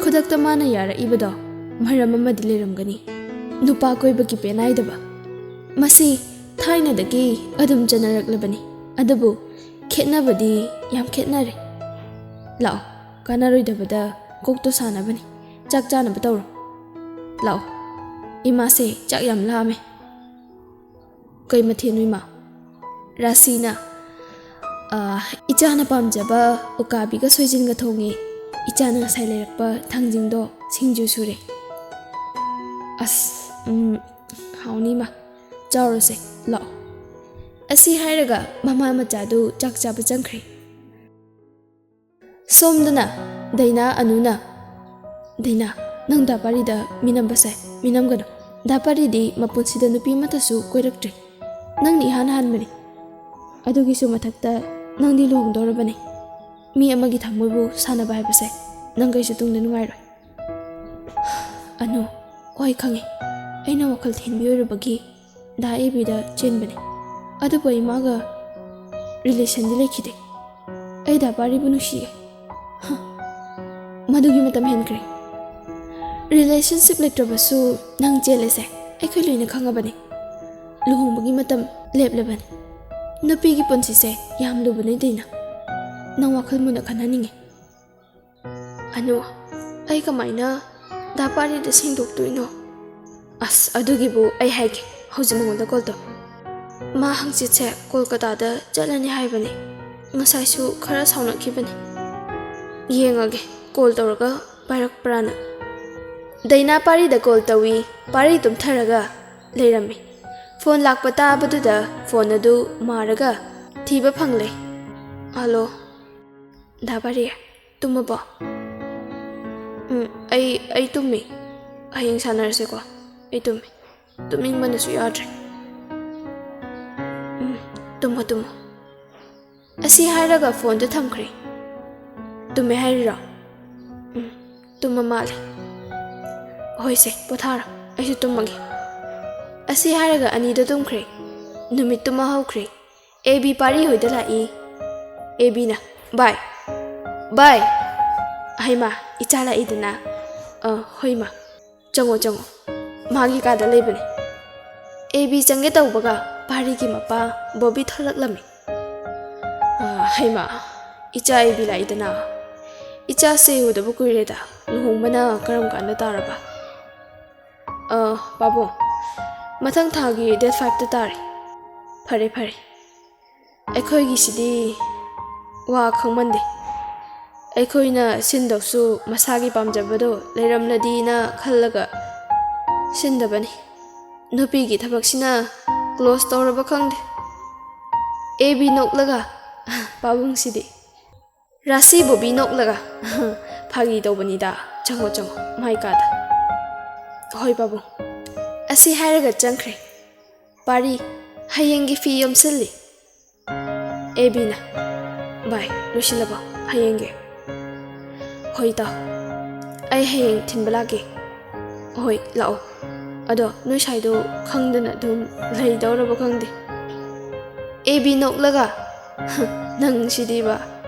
ꯈꯨꯗꯛꯇ ꯃꯥꯅ ꯌꯥꯔꯛꯏꯕꯗꯣ ꯃꯔꯝ ꯑꯃꯗꯤ ꯂꯩꯔꯝꯒꯅꯤ꯫ ꯅꯨꯄꯥ ꯀꯣꯏꯕꯒꯤ ꯄꯦꯟꯅꯥꯏꯗꯕ꯫ ꯃꯁꯤ ꯊꯥꯏꯅꯗꯒꯤ ꯑꯗꯨꯝ ꯆꯠꯅꯔꯛꯂꯕꯅꯤ꯫ ꯑꯗꯨꯕꯨ ꯈꯦꯠꯅꯕꯗꯤ ꯌꯥꯝ ꯈꯦꯠꯅꯔꯦ꯫ ꯂꯥꯛꯑꯣ, ꯀꯥꯟꯅꯔꯣꯏꯗꯕꯗ ꯀꯣꯛꯇꯣ ꯁꯥꯟꯅꯕꯅꯤ꯫ ꯆꯥꯛ ꯆꯥꯅꯕ ꯇꯧꯔꯣ꯫ ꯂꯥꯛꯑꯣ, ꯏꯃꯥꯁꯦ ꯆꯥꯛ ꯌꯥꯝ ꯂꯥꯝꯃꯦ꯫ "ꯀꯩ ꯃꯊꯦꯜꯅꯣ, ꯏꯃꯥ?" "ꯔꯥꯁꯤꯅ, ꯑ, ꯏꯆꯥꯅ ꯄꯥꯝꯖꯕ ꯎꯀꯥꯕꯤꯒ ꯁꯣꯏꯖꯤꯟꯒ ꯊꯣꯡꯉꯦ꯫ ꯏꯆꯥꯅ ꯉꯁꯥꯏ ꯂꯩꯔꯛꯄ ꯊꯥꯡꯖꯤꯡꯗꯣ ꯁꯤꯡꯖꯨ ꯁꯨꯔꯦ꯫" "ꯑꯁ, ꯎꯝ, ꯍꯥꯎꯅꯤ, ꯏꯃꯥ꯫ ꯆꯥꯎꯔꯁꯦ, ꯂꯥꯛꯑꯣ꯫" ꯑꯁꯤ ꯍꯥꯏꯔꯒ ꯃꯃꯥ ꯃꯆꯥꯗꯨ ꯆꯥꯛ ꯆꯥꯕ ꯆꯪꯈ꯭ꯔꯦ꯫ ꯁꯣꯝꯗꯅ ꯗꯩꯅꯥ ꯑꯅꯨꯅ, "ꯗꯩꯅꯥ, ꯅꯪ ꯗꯥ ꯄꯥꯔꯤꯗ ꯃꯤꯅꯝꯕꯁꯦ ꯃꯤꯅꯝꯒꯅꯨ꯫ ꯗꯥ ꯄꯥꯔꯤꯗꯤ ꯃꯄꯨꯟꯁꯤꯗ ꯅꯨꯄꯤ ꯑꯃꯠꯇꯁꯨ ꯀꯣꯏꯔꯛꯇ꯭ꯔꯤ꯫ ꯅꯪꯅ ꯏꯍꯥꯟ ꯍꯥꯟꯕꯅꯤ꯫ ꯑꯗꯨꯒꯤꯁꯨ ꯃꯊꯛꯇ ꯅꯪꯗꯤ ꯂꯨꯍꯣꯡꯗꯧꯔꯕꯅꯤ꯫ ꯃꯤ ꯑꯃꯒꯤ ꯊꯃꯣꯏꯕꯨ ꯁꯥꯟꯅꯕ ꯍꯥꯏꯕꯁꯦ ꯅꯪ ꯀꯩꯁꯨ ꯇꯨꯡꯗ ꯅꯨꯡꯉꯥꯏꯔꯣꯏ꯫" "ꯑꯅꯨ, ꯍꯣꯏ, ꯈꯪꯉꯤ꯫ ꯑꯩꯅ ꯋꯥꯈꯜ ꯊꯦꯟꯕꯤ ꯑꯣꯏꯔꯨꯕꯒꯤ ꯗꯥ ꯑꯦ ꯕꯤꯗ ꯆꯦꯟꯕꯅꯤ꯫ ꯑꯗꯨꯕꯨ ꯑꯩ ꯃꯥꯒ ꯔꯤꯂꯦꯁꯟꯗꯤ ꯂꯩꯈꯤꯗꯦ꯫ ꯑꯩ ꯗꯥ ꯄꯥꯔꯤꯕꯨ ꯅꯨꯡꯁꯤꯌꯦ꯫" ꯍ, ꯃꯗꯨꯒꯤ ꯃꯇꯝ ꯍꯦꯟꯈ꯭ꯔꯦ꯫ ꯔꯤꯂꯦꯁꯟꯁꯤꯞ ꯂꯩꯇ꯭ꯔꯕꯁꯨ ꯅꯪ ꯆꯦꯜꯂꯦꯁꯦ ꯑꯩꯈꯣꯏ ꯂꯣꯏꯅ ꯈꯪꯉꯕꯅꯤ꯫ ꯂꯨꯍꯣꯡꯕꯒꯤ ꯃꯇꯝ ꯂꯦꯞꯂꯕꯅꯤ꯫ ꯅꯨꯄꯤꯒꯤ ꯄꯨꯟꯁꯤꯁꯦ ꯌꯥꯝ ꯂꯨꯕꯅꯤ, ꯗꯩꯅꯥ꯫ ꯅꯪ ꯋꯥꯈꯜ ꯃꯨꯟꯅ ꯈꯟꯅꯅꯤꯡꯉꯤ꯫ "ꯑꯅꯨ, ꯑꯩ ꯀꯃꯥꯏꯅ ꯗꯥ ꯄꯥꯔꯤꯗ ꯁꯦꯡꯗꯣꯛꯇꯣꯏꯅꯣ?" "ꯑꯁ, ꯑꯗꯨꯒꯤꯕꯨ ꯑꯩ ꯍꯥꯏꯒꯦ, ꯍꯧꯖꯤꯛ ꯃꯉꯣꯟꯗ ꯀꯣꯜ ꯇꯧ꯫ ꯃꯥ ꯍꯪꯆꯤꯠꯁꯦ ꯀꯣꯜꯀꯇꯥꯗ ꯆꯠꯂꯅꯤ ꯍꯥꯏꯕꯅꯤ꯫ ꯉꯁꯥꯏꯁꯨ ꯈꯔ ꯁꯥꯎꯅꯈꯤꯕꯅꯤ꯫ ꯌꯦꯡꯉꯒꯦ, ꯀꯣꯜ ꯇꯧꯔꯒ ꯄꯥꯏꯔꯛꯄ꯭ꯔꯥꯅ꯫" ꯗꯩꯅꯥ ꯄꯥꯔꯤꯗ ꯀꯣꯜ ꯇꯧꯏ꯫ ꯄꯥꯔꯤ ꯇꯨꯝꯊꯔꯒ ꯂꯩꯔꯝꯃꯤ꯫ ꯐꯣꯟ ꯂꯥꯛꯄ ꯇꯥꯕꯗꯨꯗ ꯐꯣꯟ ꯑꯗꯨ ꯃꯥꯔꯒ ꯊꯤꯕ ꯐꯪꯂꯦ꯫ "ꯍꯜꯂꯣ, ꯗꯥ ꯄꯥꯔꯤ, ꯇꯨꯝꯃꯕꯣ?" "ꯎꯝ, ꯑꯩ, ꯑꯩ ꯇꯨꯝꯃꯤ꯫ ꯍꯌꯦꯡ ꯁꯥꯟꯅꯔꯁꯦꯀꯣ꯫ ꯑꯩ ꯇꯨꯝꯃꯤ꯫ ꯇꯨꯝꯅꯤꯡꯕꯅꯁꯨ ꯌꯥꯗ꯭ꯔꯦ꯫" "ꯎꯝ, ꯇꯨꯝꯃꯣ, ꯇꯨꯝꯃꯣ꯫" ꯑꯁꯤ ꯍꯥꯏꯔꯒ ꯐꯣꯟꯗꯨ ꯊꯝꯈ꯭ꯔꯦ꯫ "ꯇꯨꯝꯃꯦ ꯍꯥꯏꯔꯤꯔꯣ?" "ꯎꯝ, ꯇꯨꯝꯃ ꯃꯥꯜꯂꯦ꯫" "ꯍꯣꯏꯁꯦ, ꯄꯣꯊꯥꯔꯣ, ꯑꯩꯁꯨ ꯇꯨꯝꯃꯒꯦ꯫" ꯑꯁꯤ ꯍꯥꯏꯔꯒ ꯑꯅꯤꯗꯣ ꯇꯨꯝꯈ꯭ꯔꯦ꯫ ꯅꯨꯃꯤꯠ ꯇꯨꯝꯃ ꯍꯧꯈ꯭ꯔꯦ꯫ ꯑꯦ ꯕꯤ ꯄꯥꯔꯤ ꯍꯣꯏꯗ ꯂꯥꯛꯏ꯫ ꯑꯦ ꯕꯤꯅ, "ꯕꯥꯏ, ꯕꯥꯏ!" "ꯍꯩꯃꯥ, ꯏꯆꯥ ꯂꯥꯛꯏꯗꯅ?" "ꯑ, ꯍꯣꯏ, ꯃꯥ꯫ ꯆꯪꯉꯣ, ꯆꯪꯉꯣ꯫ ꯃꯥꯒꯤ ꯀꯥꯗ ꯂꯩꯕꯅꯦ꯫ ꯑꯦ ꯕꯤ ꯆꯪꯒꯦ ꯇꯧꯕꯒ ꯄꯥꯔꯤꯒꯤ ꯃꯄꯥ ꯕꯣꯕꯤ ꯊꯣꯛꯂꯛꯂꯝꯃꯤ꯫ "ꯑ, ꯍꯩꯃꯥ, ꯏꯆꯥ ꯑꯦ ꯕꯤ ꯂꯥꯛꯏꯗꯅ꯫ ꯏꯆꯥꯁꯦ ꯎꯗꯕ ꯀꯨꯏꯔꯦꯗ꯫ ꯂꯨꯍꯣꯡꯕꯅ ꯀꯔꯝ ꯀꯥꯟꯗ ꯇꯥꯔꯕ?" "ꯑ, ꯄꯥꯕꯨꯡ, ꯃꯊꯪ ꯊꯥꯒꯤ ꯗꯦꯠ ꯐꯥꯏꯚꯇ ꯇꯥꯔꯦ꯫" "ꯐꯔꯦ, ꯐꯔꯦ꯫ ꯑꯩꯈꯣꯏꯒꯤꯁꯤꯗꯤ ꯋꯥ ꯈꯪꯃꯟꯗꯦ꯫ ꯑꯩꯈꯣꯏꯅ ꯁꯤꯟꯗꯧꯁꯨ ꯃꯁꯥꯒꯤ ꯄꯥꯝꯖꯕꯗꯣ ꯂꯩꯔꯝꯂꯗꯤꯅ ꯈꯜꯂꯒ ꯁꯤꯟꯗꯕꯅꯤ꯫ ꯅꯨꯄꯤꯒꯤ ꯊꯕꯛꯁꯤꯅ ꯀ꯭ꯂꯣꯁ ꯇꯧꯔꯕ ꯈꯪꯗꯦ꯫" ꯑꯦ ꯕꯤ ꯅꯣꯛꯂꯒ, "ꯄꯥꯕꯨꯡꯁꯤꯗꯤ꯫" ꯔꯥꯁꯤ ꯕꯣꯕꯤ ꯅꯣꯛꯂꯒ, "ꯐꯥꯒꯤ ꯇꯧꯕꯅꯤꯗ, ꯆꯪꯉꯣ, ꯆꯪꯉꯣ, ꯃꯥꯏ ꯀꯥꯗ꯫" "ꯍꯣꯏ ꯄꯥꯕꯨꯡ꯫" ꯑꯁꯤ ꯍꯥꯏꯔꯒ ꯆꯪꯈ꯭ꯔꯦ꯫ "ꯄꯥꯔꯤ, ꯍꯌꯦꯡꯒꯤ ꯐꯤ ꯌꯣꯝꯁꯤꯜꯂꯤ꯫" ꯑꯦ ꯕꯤꯅ, "ꯚꯥꯏ, ꯂꯣꯏꯁꯤꯜꯂꯕꯣ ꯍꯌꯦꯡꯒꯤ?" "ꯍꯣꯏ ꯇꯥꯎ, ꯑꯩ ꯍꯌꯦꯡ ꯊꯤꯟꯕ ꯂꯥꯛꯀꯦ꯫" "ꯍꯣꯏ, ꯂꯥꯛꯑꯣ꯫ ꯑꯗꯣ ꯅꯣꯏ ꯁꯥꯏꯗꯣ ꯈꯪꯗꯅ ꯑꯗꯨꯝ ꯂꯩꯗꯧꯔꯕ ꯈꯪꯗꯦ꯫" ꯑꯦ ꯕꯤ ꯅꯣꯛꯂꯒ, "ꯅꯪ ꯁꯤꯗꯤꯕ,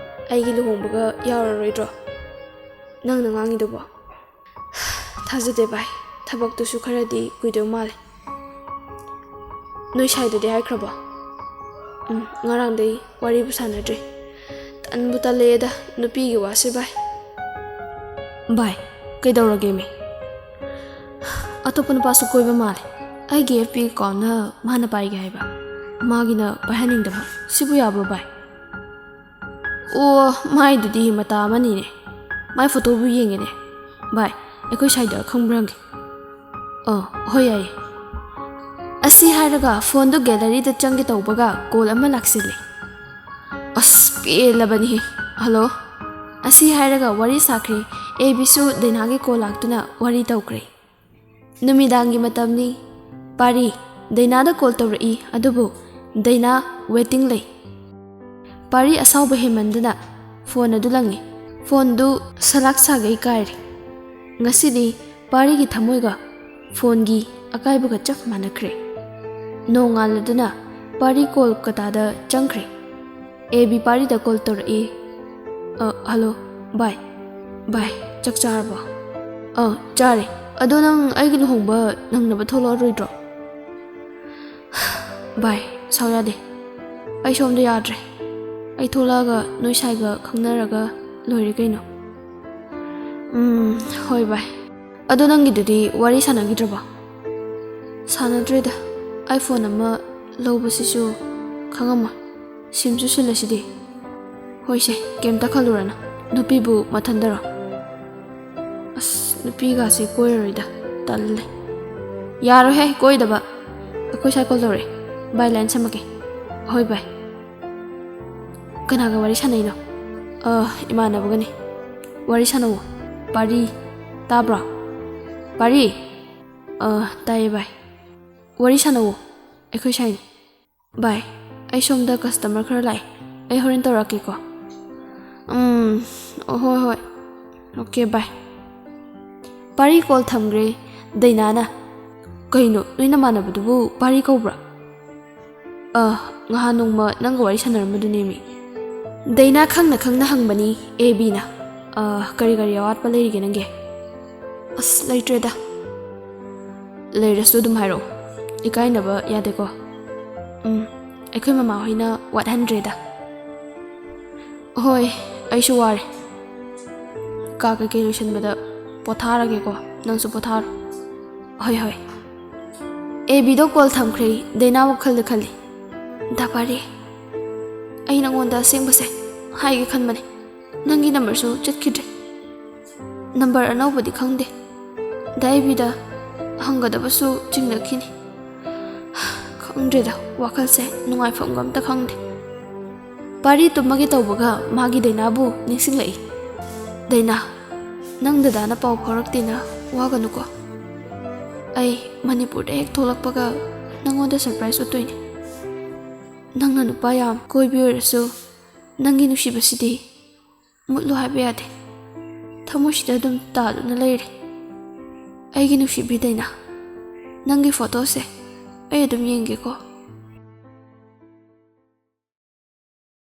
ꯑꯩꯒꯤ ꯂꯨꯍꯣꯡꯕꯒ ꯌꯥꯎꯔꯔꯣꯏꯗ꯭ꯔꯣ ꯅꯪꯅ ꯉꯥꯡꯉꯤꯗꯨꯕꯣ?" "ꯊꯥꯖꯗꯦ ꯚꯥꯏ, ꯊꯕꯛꯇꯨꯁꯨ ꯈꯔꯗꯤ ꯀꯨꯏꯗꯧ ꯃꯥꯜꯂꯦ꯫" "ꯅꯣꯏ ꯁꯥꯏꯗꯗꯤ ꯍꯥꯏꯈ꯭ꯔꯕꯣ?" "ꯎꯝ, ꯉꯔꯥꯡꯗꯩ ꯋꯥꯔꯤꯕꯨ ꯁꯥꯟꯅꯗ꯭ꯔꯤ꯫ ꯇꯟꯕꯨ ꯇꯜꯂꯛꯑꯦꯗ ꯅꯨꯄꯤꯒꯤ ꯋꯥꯁꯦ ꯚꯥꯏ꯫" "ꯚꯥꯏ, ꯀꯩꯗꯧꯔꯒꯦꯃꯤ?" "ꯑꯇꯣꯞꯄ ꯅꯨꯄꯥꯁꯨ ꯀꯣꯏꯕ ꯃꯥꯜꯂꯦ꯫ ꯑꯩꯒꯤ ꯑꯦꯐ ꯕꯤ ꯑꯦꯀꯥꯎꯟꯅ ꯃꯥꯅ ꯄꯥꯏꯒꯦ ꯍꯥꯏꯕ, ꯃꯥꯒꯤꯅ ꯄꯥꯏꯍꯟꯅꯤꯡꯗꯕ꯫ ꯁꯤꯕꯨ ꯌꯥꯕ꯭ꯔꯣ ꯚꯥꯏ?" "ꯑꯣ, ꯃꯥꯏꯗꯨꯗꯤ ꯃꯇꯥ ꯑꯃꯅꯤꯅꯦ꯫ ꯃꯥꯏ ꯐꯣꯇꯣꯕꯨ ꯌꯦꯡꯒꯦꯅꯦ꯫ ꯚꯥꯏ, ꯑꯩꯈꯣꯏ ꯁꯥꯏꯗ ꯈꯪꯕ꯭ꯔꯥ ꯍꯪꯒꯦ꯫" "ꯑ, ꯍꯣꯏ, ꯌꯥꯏꯌꯦ꯫" ꯑꯁꯤ ꯍꯥꯏꯔꯒ ꯐꯣꯟꯗꯨ ꯒꯦꯂꯔꯤꯗ ꯆꯪꯒꯦ ꯇꯧꯕꯒ ꯀꯣꯜ ꯑꯃ ꯂꯥꯛꯁꯤꯜꯂꯦ꯫ "ꯑꯁ, ꯄꯦꯜꯂꯕꯅꯤꯍꯦ꯫ ꯍꯜꯂꯣ꯫" ꯑꯁꯤ ꯍꯥꯏꯔꯒ ꯋꯥꯔꯤ ꯁꯥꯈ꯭ꯔꯦ꯫ ꯑꯦ ꯕꯤꯁꯨ ꯗꯩꯅꯥꯒꯤ ꯀꯣꯜ ꯂꯥꯛꯇꯨꯅ ꯋꯥꯔꯤ ꯇꯧꯈ꯭ꯔꯦ꯫ ꯅꯨꯃꯤꯗꯥꯡꯒꯤ ꯃꯇꯝꯅꯤ꯫ ꯄꯥꯔꯤ ꯗꯩꯅꯥꯗ ꯀꯣꯜ ꯇꯧꯔꯛꯏ, ꯑꯗꯨꯕꯨ ꯗꯩꯅꯥ ꯋꯦꯇꯤꯡ ꯂꯩ꯫ ꯄꯥꯔꯤ ꯑꯁꯥꯎꯕ ꯍꯦꯟꯃꯟꯗꯨꯅ ꯐꯣꯟ ꯑꯗꯨ ꯂꯪꯉꯤ꯫ ꯐꯣꯟꯗꯨ ꯁꯂꯥꯛ ꯁꯥꯒꯩ ꯀꯥꯏꯔꯦ꯫ ꯉꯁꯤꯗꯤ ꯄꯥꯔꯤꯒꯤ ꯊꯃꯣꯏꯒ ꯐꯣꯟꯒꯤ ꯑꯀꯥꯏꯕꯒ ꯆꯞ ꯃꯥꯟꯅꯈ꯭ꯔꯦ꯫ ꯅꯣꯡꯉꯥꯜꯂꯗꯨꯅ ꯄꯥꯔꯤ ꯀꯣꯜꯀꯇꯥꯗ ꯆꯪꯈ꯭ꯔꯦ꯫ ꯑꯦ ꯕꯤ ꯄꯥꯔꯤꯗ ꯀꯣꯜ ꯇꯧꯔꯛꯏ꯫ "ꯑ, ꯍꯜꯂꯣ, ꯚꯥꯏ꯫ ꯚꯥꯏ, ꯆꯥꯛ ꯆꯥꯔꯕꯣ?" "ꯑ, ꯆꯥꯔꯦ꯫ ꯑꯗꯣ ꯅꯪ ꯑꯩꯒꯤ ꯂꯨꯍꯣꯡꯕ ꯅꯪꯅꯕ ꯊꯣꯛꯂꯛꯑꯔꯣꯏꯗ꯭ꯔꯣ? ꯚꯥꯏ, ꯁꯥꯎ ꯌꯥꯗꯦ꯫ ꯑꯩ ꯁꯣꯝꯗ ꯌꯥꯗ꯭ꯔꯦ꯫ ꯑꯩ ꯊꯣꯛꯂꯛꯑꯒ ꯅꯣꯏ ꯁꯥꯏꯒ ꯈꯪꯅꯔꯒ ꯂꯣꯏꯔꯦ ꯀꯩꯅꯣ꯫ ꯎꯝ, ꯍꯣꯏ ꯚꯥꯏ꯫ ꯑꯗꯣ ꯅꯪꯒꯤꯗꯨꯗꯤ ꯋꯥꯔꯤ ꯁꯥꯟꯅꯈꯤꯗ꯭ꯔꯕꯣ? ꯁꯥꯟꯅꯗ꯭ꯔꯦꯗ꯫ ꯑꯩ ꯐꯣꯟ ꯑꯃ ꯂꯧꯕꯁꯤꯁꯨ ꯈꯪꯉꯝꯃꯣꯏ꯫ ꯁꯤꯝꯁꯨ ꯁꯤꯜꯂꯁꯤꯗꯤ꯫ ꯍꯣꯏꯁꯦ, ꯀꯩꯝꯇ ꯈꯜꯂꯨꯔꯅꯨ꯫ ꯅꯨꯄꯤꯕꯨ ꯃꯊꯟꯗꯔꯣ? ꯑꯁ, ꯅꯨꯄꯤꯒꯥꯁꯦ ꯀꯣꯏꯔꯔꯣꯏꯗ꯫ ꯇꯜꯂꯦ꯫ ꯌꯥꯔꯣꯏꯍꯦ, ꯀꯣꯏꯗꯕ꯫ ꯑꯩꯈꯣꯏ ꯁꯥꯏ ꯀꯣꯜ ꯇꯧꯔꯛꯑꯦ꯫ ꯚꯥꯏ, ꯂꯥꯏꯟ ꯁꯝꯃꯛꯀꯦ꯫ ꯍꯣꯏ ꯚꯥꯏ꯫ ꯀꯅꯥꯒ ꯋꯥꯔꯤ ꯁꯥꯟꯅꯩꯅꯣ? ꯑ, ꯏꯃꯥꯟꯅꯕꯒꯅꯤ꯫ ꯋꯥꯔꯤ ꯁꯥꯟꯅꯧꯋꯣ꯫ ꯄꯥꯔꯤ, ꯇꯥꯕ꯭ꯔꯣ? ꯄꯥꯔꯤ? ꯑ, ꯇꯥꯏꯌꯦ ꯚꯥꯏ꯫ ꯋꯥꯔꯤ ꯁꯥꯟꯅꯧꯋꯣ꯫ ꯑꯩꯈꯣꯏ ꯁꯥꯏꯅꯤ꯫ ꯚꯥꯏ, ꯑꯩ ꯁꯣꯝꯗ ꯀꯁꯇꯃꯔ ꯈꯔ ꯂꯥꯛꯑꯦ꯫ ꯑꯩ ꯍꯣꯔꯦꯟ ꯇꯧꯔꯛꯀꯦꯀꯣ꯫ ꯎꯝ, ꯍꯣꯏ, ꯍꯣꯏ꯫ ꯑꯣꯀꯦ, ꯚꯥꯏ꯫ ꯄꯥꯔꯤ ꯀꯣꯜ ꯊꯝꯈ꯭ꯔꯦ꯫ ꯗꯩꯅꯥꯅ, "ꯀꯩꯅꯣ, ꯅꯣꯏ ꯅꯃꯥꯟꯅꯕꯗꯨꯕꯨ ꯄꯥꯔꯤ ꯀꯧꯕ꯭ꯔꯥ?" "ꯑ, ꯉꯍꯥꯟ ꯅꯣꯡꯃ ꯅꯪꯒ ꯋꯥꯔꯤ ꯁꯥꯟꯅꯔꯝꯕꯗꯨꯅꯦꯃꯤ꯫" ꯗꯩꯅꯥ ꯈꯪꯅ ꯈꯪꯅ ꯍꯪꯕꯅꯤ ꯑꯦ ꯕꯤꯅ꯫ "ꯑ, ꯀꯔꯤ ꯀꯔꯤ ꯑꯋꯥꯠꯄ ꯂꯩꯔꯤꯒꯦ ꯅꯪꯒꯤ?" "ꯑꯁ, ꯂꯩꯇ꯭ꯔꯦꯗ꯫" "ꯂꯩꯔꯁꯨ ꯑꯗꯨꯝ ꯍꯥꯏꯔꯛꯑꯣ꯫ ꯏꯀꯥꯏꯅꯕ ꯌꯥꯗꯦꯀꯣ꯫" "ꯎꯝ, ꯑꯩꯈꯣꯏ ꯃꯃꯥ ꯍꯣꯏꯅ ꯋꯥꯠꯍꯟꯗ꯭ꯔꯦꯗ꯫" "ꯍꯣꯏ, ꯑꯩꯁꯨ ꯋꯥꯔꯦ꯫ ꯀꯥ ꯀꯩꯀꯩ ꯂꯣꯏꯁꯟꯕꯗ ꯄꯣꯊꯥꯔꯒꯦꯀꯣ, ꯅꯪꯁꯨ ꯄꯣꯊꯥꯔꯣ꯫" "ꯍꯣꯏ, ꯍꯣꯏ꯫" ꯑꯦ ꯕꯤꯗꯣ ꯀꯣꯜ ꯊꯝꯈ꯭ꯔꯦ꯫ ꯗꯩꯅꯥ ꯋꯥꯈꯜꯗ ꯈꯜꯂꯤ, "ꯗꯥ ꯄꯥꯔꯤ, ꯑꯩ ꯅꯪꯉꯣꯟꯗ ꯑꯁꯦꯡꯕꯁꯦ ꯍꯥꯏꯒꯦ ꯈꯟꯕꯅꯦ꯫ ꯅꯪꯒꯤ ꯅꯝꯕꯔꯁꯨ ꯆꯠꯈꯤꯗ꯭ꯔꯦ꯫ ꯅꯝꯕꯔ ꯑꯅꯧꯕꯗꯤ ꯈꯪꯗꯦ꯫ ꯗꯥ ꯑꯦ ꯕꯤꯗ ꯍꯪꯒꯗꯕꯁꯨ ꯆꯤꯡꯅꯈꯤꯅꯤ꯫ ꯈꯪꯗ꯭ꯔꯦꯗ, ꯋꯥꯈꯜꯁꯦ ꯅꯨꯡꯉꯥꯏꯐꯝꯒ ꯑꯝꯇ ꯈꯪꯗꯦ꯫" ꯄꯥꯔꯤ ꯇꯨꯝꯃꯒꯦ ꯇꯧꯕꯒ ꯃꯥꯒꯤ ꯗꯩꯅꯥꯕꯨ ꯅꯤꯡꯁꯤꯡꯂꯛꯏ꯫ "ꯗꯩꯅꯥ, ꯅꯪ ꯗꯗꯥꯅ ꯄꯥꯎ ꯐꯥꯎꯔꯛꯇꯦꯅ ꯋꯥꯒꯅꯨꯀꯣ꯫ ꯑꯩ ꯃꯅꯤꯄꯨꯔꯗ ꯍꯦꯛ ꯊꯣꯛꯂꯛꯄꯒ ꯅꯪꯉꯣꯟꯗ ꯁꯔꯄ꯭ꯔꯥꯏꯖ ꯎꯠꯇꯣꯏꯅꯦ꯫ ꯅꯪꯅ ꯅꯨꯄꯥ ꯌꯥꯝ ꯀꯣꯏꯕꯤ ꯑꯣꯏꯔꯁꯨ, ꯅꯪꯒꯤ ꯅꯨꯡꯁꯤꯕꯁꯤꯗꯤ ꯃꯨꯠꯂꯨ ꯍꯥꯏꯕ ꯌꯥꯗꯦ꯫ ꯊꯃꯣꯏꯁꯤꯗ ꯑꯗꯨꯝ ꯇꯥꯗꯨꯅ ꯂꯩꯔꯦ꯫ ꯑꯩꯒꯤ ꯅꯨꯡꯁꯤꯕꯤ ꯗꯩꯅꯥ, ꯅꯪꯒꯤ ꯐꯣꯇꯣꯁꯦ ꯑꯩ ꯑꯗꯨꯝ ꯌꯦꯡꯒꯦꯀꯣ꯫